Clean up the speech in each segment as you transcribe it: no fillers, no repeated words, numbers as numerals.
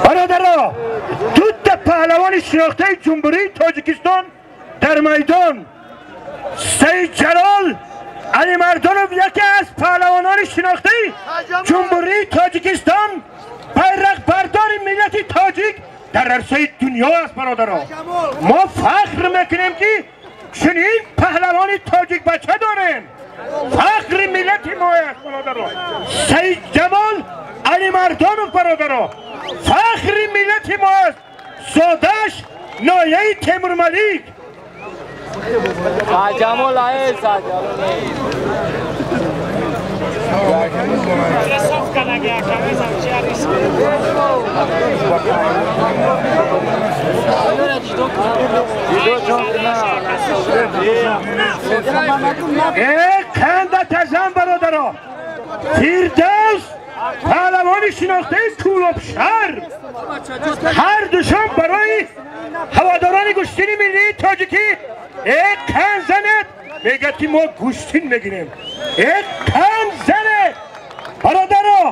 Бародаро, дута паҳлавони шинохтаи Ҷумҳурии Тоҷикистон дар майдон. Саидҷалол Алимардонов яке аз паҳлавонони шинохтаи Ҷумҳурии Тоҷикистон, байрақбардори миллати тоҷик дар арсаи дунё аст. Бародаро, мо фахр мекунем, ки чунин паҳлавони тоҷикбача дорем. Фахри миллати мо аст, бародаро. Саидҷамол Алимардонов, бародаро, фахри миллати мо аст. Зодаш ноҳияи Темурмалик. Саҷамол ае, Саҷамол. Э, қанда тазан, бародаро! Фирдавс паҳлавони шинохтаи Кӯлобшаҳр. Ҳар душон барои ҳаводорони гӯштини миллии тоҷикӣ. Э, қанд занед, мегӯяд, ки мо гӯштин мегирем. Э, қанд занед, бародаро!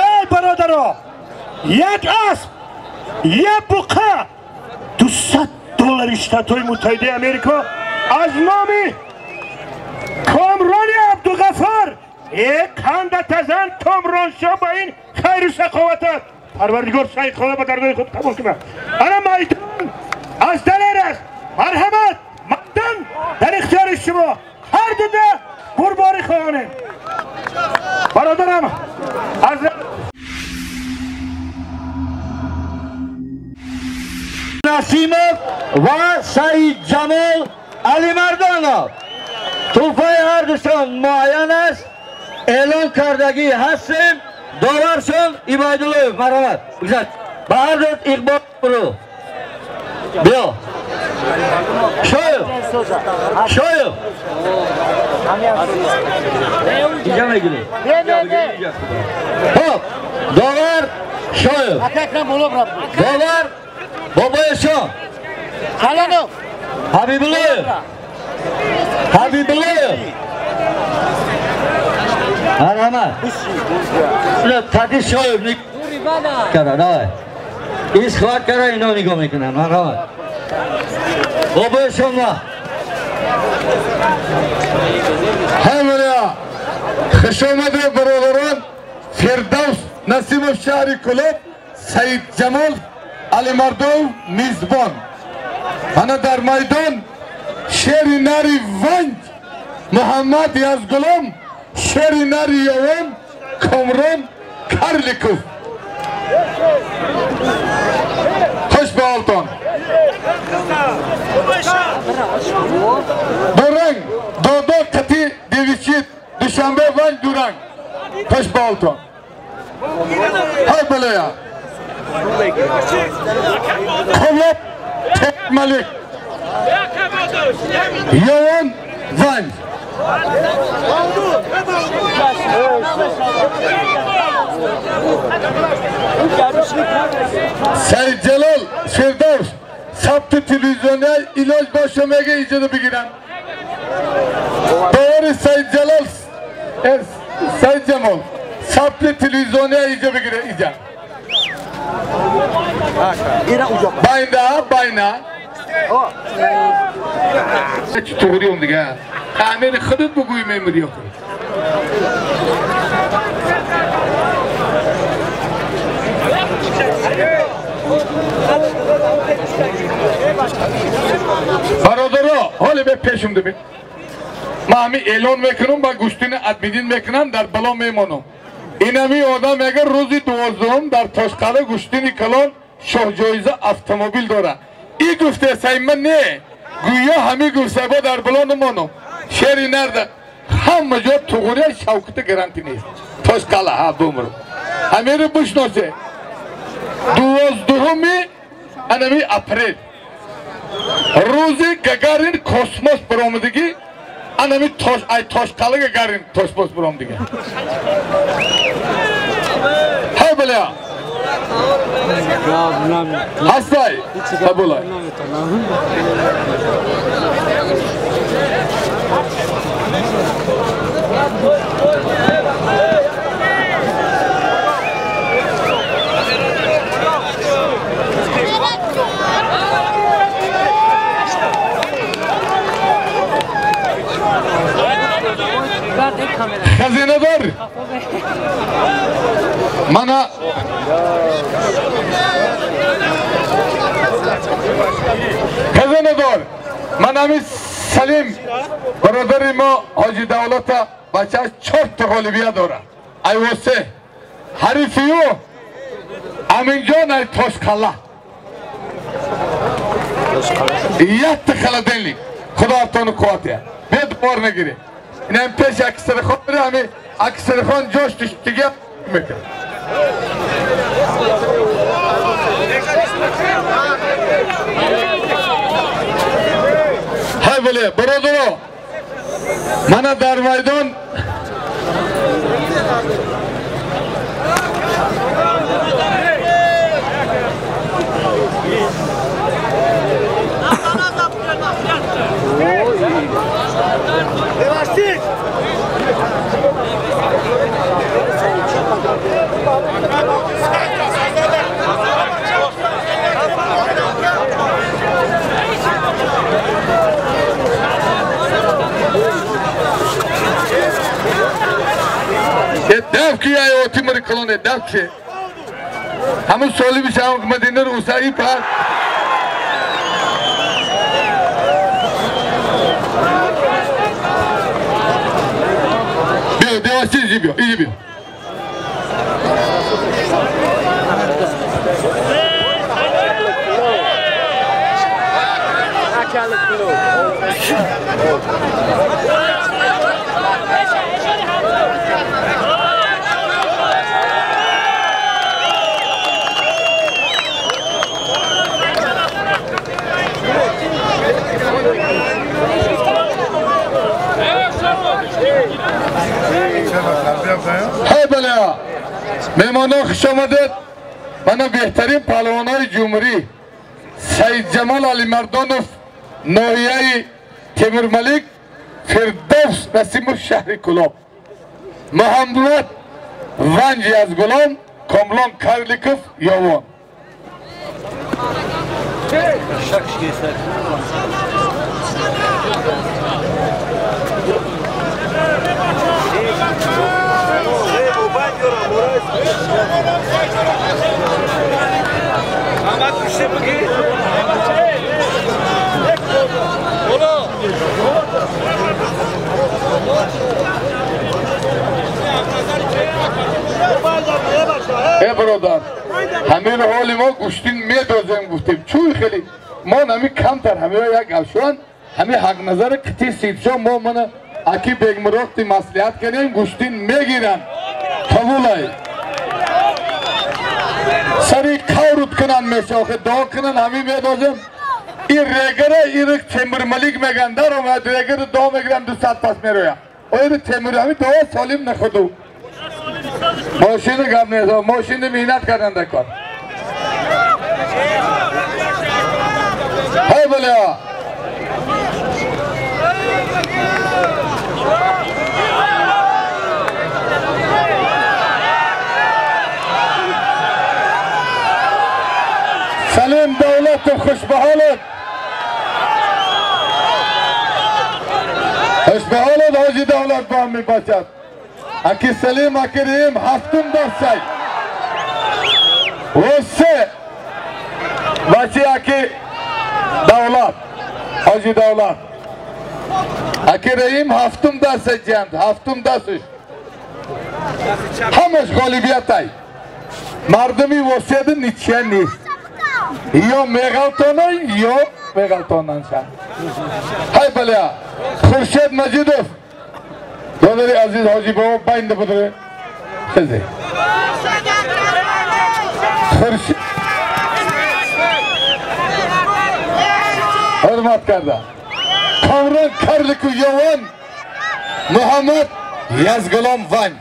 Эй, бародаро, як асп, як буқа, 200 доллари Штатҳои Муттаҳидаи Америко аз номи Комрони Абдуғаффор. Э, қанда тазан, Комроншо, ба ин хайру саховатат Парвардигор сайхона ба даргоҳи худ қабул кунад. Ана майдон аз Далер аст. Марҳамат, майдон дар ихтиёри шумо. Ҳар дуда бурборӣ хоҳонем, бародарам аз Насимов ва Саидҷамол Алимардонов. Тӯҳфаи ҳардушон муайян аст, эълон кардагӣ ҳастем. Доваршон Ибайдуллоев, марҳамат, бигзар ба ҳарду. Иқбол буру биё, Шоев, Шоев, инҷа мегирӣ. Хоб, довар Шоев, довар Бобоешон Ҳабибуллоев, Ҳабибуллоев, марҳамат. Тади Шоев кара, давай, исхват кара, ино нигоҳ мекунанд. Марҳамат, бобоешон ма. Ҳамая хушомадед, бародарон! Фирдавс Насимов, шаҳри Кӯлоб, Саидҷамол Алимардов мизбон. Ана дар майдон шери нари Ванҷ Муҳаммад Язгулом, шери нари Ёвон Комрон Карликов. Хуш ба ҳолтон! Дуранг додо қати девичит, Душанбе, Ванҷ, дуранг. Хуш ба ҳолтон! Ҳай балая! Кӯлоб Малик, Ёвон, Ванҷ. Саидҷалол, Фирдавс, сабти телевизиония илоҷ боша мега иҷода бигирам. Довари Саидҷалол, Саидҷамол, сабти телевизиония иҷо бигира, иҷа. Байна, байна. Чӣ дига? Амир худат бугӯй, мемирӣ охир. Бародаро, ҳоле бе пешум дибин. Ман ҳамин эълон мекунам, ба гӯштини адмидин мекунам, дар бало мемонам. Инами одам мега, рӯзи 12-ум дар Тошқала гӯштини калон, шоҳҷоиза автомобил дора. И гуфтесай, ман не. Гӯё ҳамин гуфтсайбо дар бало намонам. Шери нарда ҳама ҷо туғурия шавката гаранти нест. Тошқала ҳа бумру. Ҳамиро бишносе. 12-уми анами апрел. Рӯзи Гагарин космос баромадагӣ, анами тош ай Тошқала Гагарин космос баромадагӣ. Ҳай баля. Ҳастай қабулай. Хазинадор мана хазинадор ман ҳамин Салим бародари мо ҳоҷи Давлата бачааш чорта ғолибият дорад. Айвосе ҳарифи ӯ Аминҷон ай Тошқала якта холодильник. Худо атону қувват диҳад. Бед бор нагиред. Инам пеш Аксархон мере, ҳами Аксархон ҷош туштига мекунад. Ҳай бале, бародаро, мана дар майдон дав ки ай оти мari калоне дав ки ҳамун соли бишавам Мадина русаи пар биё деваси иҷи биё иҷи биё. Ҳай бале, меҳмонон, хуш омадед. Мана беҳтарин паҳлавонои ҷумҳурӣ Саидҷамол Алимардонов ноҳияи Темурмалик, Фирдавс Насимов шаҳри Кӯлоб, Муҳаммад Ванҷи аз Гулом, Комлон Карликов Ёвон. Э бародар, ҳамин ҳоли мо гӯштин медозем гуфтем, чӯй хеле мо нами камтар ҳамиро як гапшӯан ҳами ҳақназари қити сидшо мо мана аки Бегмуродти маслиҳат кардем, гӯштин мегиранд, қабулай сари қаврут кунанд мешохе дуо кунанд ҳамин медозем. Ин регара ир Темурмалик меган даромад регара дуо мегирам 200 пас мероям. Оир Темур ҳами дуо солим нахуду мошини гап нест, мошини меҳнат кардан дар кор. Ҳай бале, Салим Давлатов, хушбаҳолат, хушбаҳолат ҳоҷи Давлат бо ҳам мебошад. Аки Салим, аки Раҳим ҳафтум дастсай се бачи аки Давлат, ҳоҷи Давлат, аки Раҳим ҳафтум дастсай ҷиҳанд, ҳафтум дастш ҳамаш ғолибиятай. Мардуми Воседа ничия нест, ё меғалтонанд, ё меғалтонанд ша. Ҳай бале, Хуршед Маҷидов додари азиз ҳоҷи бобо байнда будре хезе Хуршед ҳурмат карда. Комрон Карлику Ёвон, Муҳаммад Язгулом Ванҷ.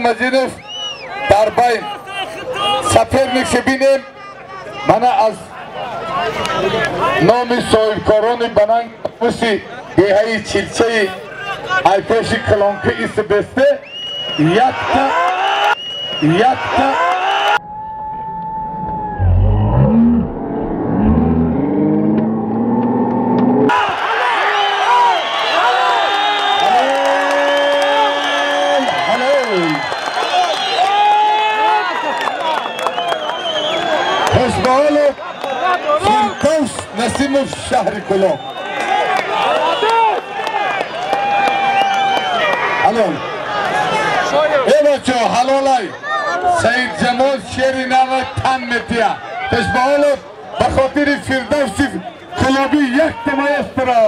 Мажинов дар байн соперник бинем. Мана аз номи соҳибкорони банангуси деҳаи Чилчаи айпеши калонки исбесте якта якта Фирдавс Насимов шаҳри Кӯлоб. Ҳалол. Э бачаҳо, ҳалолай. Саидҷамол шери нава тан метия. Хушбаҳолов ба хотири Фирдавси Кӯлобӣ як тамоястра.